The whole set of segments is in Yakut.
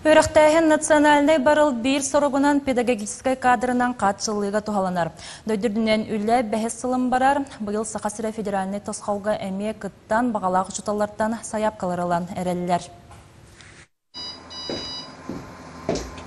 Үөрэхтээһин национальнай барыл биир соругунан педагогическай кадрынан хааччыллыыга туһаланар. Дойду үрдүнэн үлэ бэһис сылын барар. Быйыл Саха сирэ федеральнай тосхолго эмиэ кыттан, баҕалаах учууталлартан сайаапкалар ылан эрэллэр.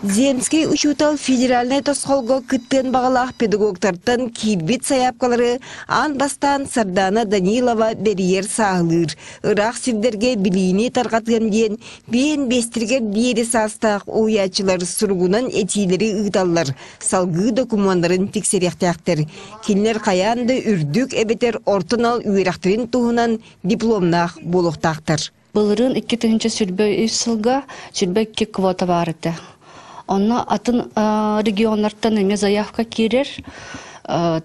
Земскэй учуутал федеральнай тосхолго кыттыан баҕалаах педагогтартан киирбит сайаапкалары аан бастаан Сардаана Данилова бэрийэр сааһылыыр. Ыраах сирдэргэ билиини тарҕатыам диэн биэн биэстэригэр диэри саастаах уһуйааччылар суругунан этиилэри ыыталлар, салгыы докумуоннарын тиксэриэхтээхтэр. Кинилэр хайаан да үрдүк эбэтэр орто анал үөрэхтэрин туһунан дипломнаах буолуохтаахтар. Былырыын 2023 сылга 22 квота баар этэ. Онно атын регионнартан эмиэ заявка киирэр.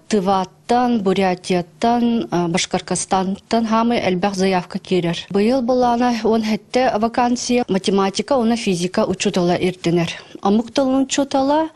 Тываттан, Бурятияттан, Башкортостантан хаамай элбэх заявка киирэр. Быйыл былаана 17 вакансия математика уонна физика учуутала ирдэнэр. Омук тылын учуутала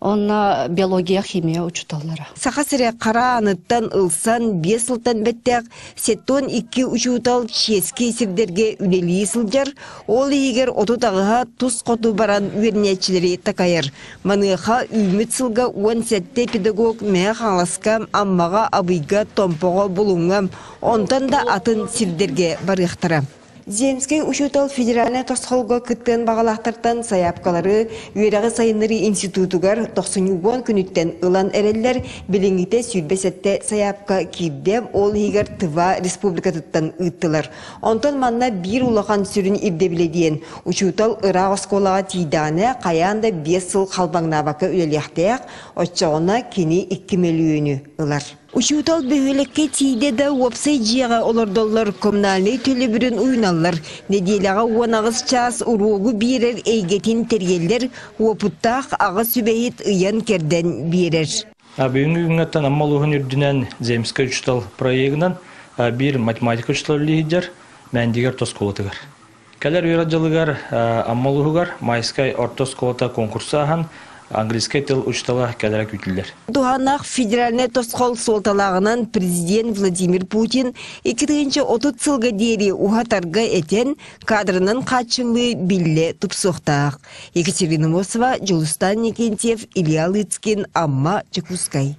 Онно биология, химия учууталлара. Саха сирэ хара ааныттан ылсан 5 сылтан бэттэх 72 учуутал чиэски сирдэргэ үлэлии сылдьар, ол иһигэр 38-а тус хоту баран үөрэнээччилэри такайар. Маныаха үүммүт сылга 17 педагог Мэҥэ Хаҥаласка, Аммаҕа, Абыйга, Томпоҕо, Булуҥҥа, онтон да атын сирдэргэ барыахтара. Земскэй учуутал федеральнай тосхолго кыттыан баҕалаахтартан сайаапкалары үөрэҕи сайыннарыы институтугар тохсунньу күнүттэн ылан эрэллэр. Билиҥҥитэ 27 сайаапка киирдэ, ол иһигэр Тыва республикатыттан ыыттылар. Онтон манна биир улахан сүрүн ирдэбилэ диэн, учуутал ыраах оскуолаҕа тиийдэҕинэ хайаан да 5 сыл халбаҥнаабакка үлэлиэхтээх, оччоҕуна кини 2 мөлүйүөнү ылар. Учуутал бөһүөлэккэ тиийдэ да уопсай дьиэҕэ олордоллор, коммунальнай төлөбүрүн уйуналлар. Нэдиэлэҕэ 18 чаас уруогу биэрэр эйгэтин тэрийэллэр, уопуттаах аҕа сүбэһит ыйан-кэрдэн биэрэр. Бүгүҥҥү күҥҥэттэн Амма улууһун үрдүнэн Земскэй учуутал проегынан биир математика учуутала үлэлиир Мээндигэр оскуолатыгар. Кэлэр үөрэх дьылыгар Амма улууһугар Майскай орто оскуолата конкурсу ааһан английскай тыл учуутала кэлэрэ күүтүллэр. Туһааннаах федеральнай тосхол суолталааҕынан президент Владимир Путин 2030 сылга диэри уһатарга этэн, кадрынан хааччыллыы биллэ тупсуохтаах. Екатерина Мосова, Дьулустан Никентьев, Илья Лыцкин, Амма, Дьокуускай.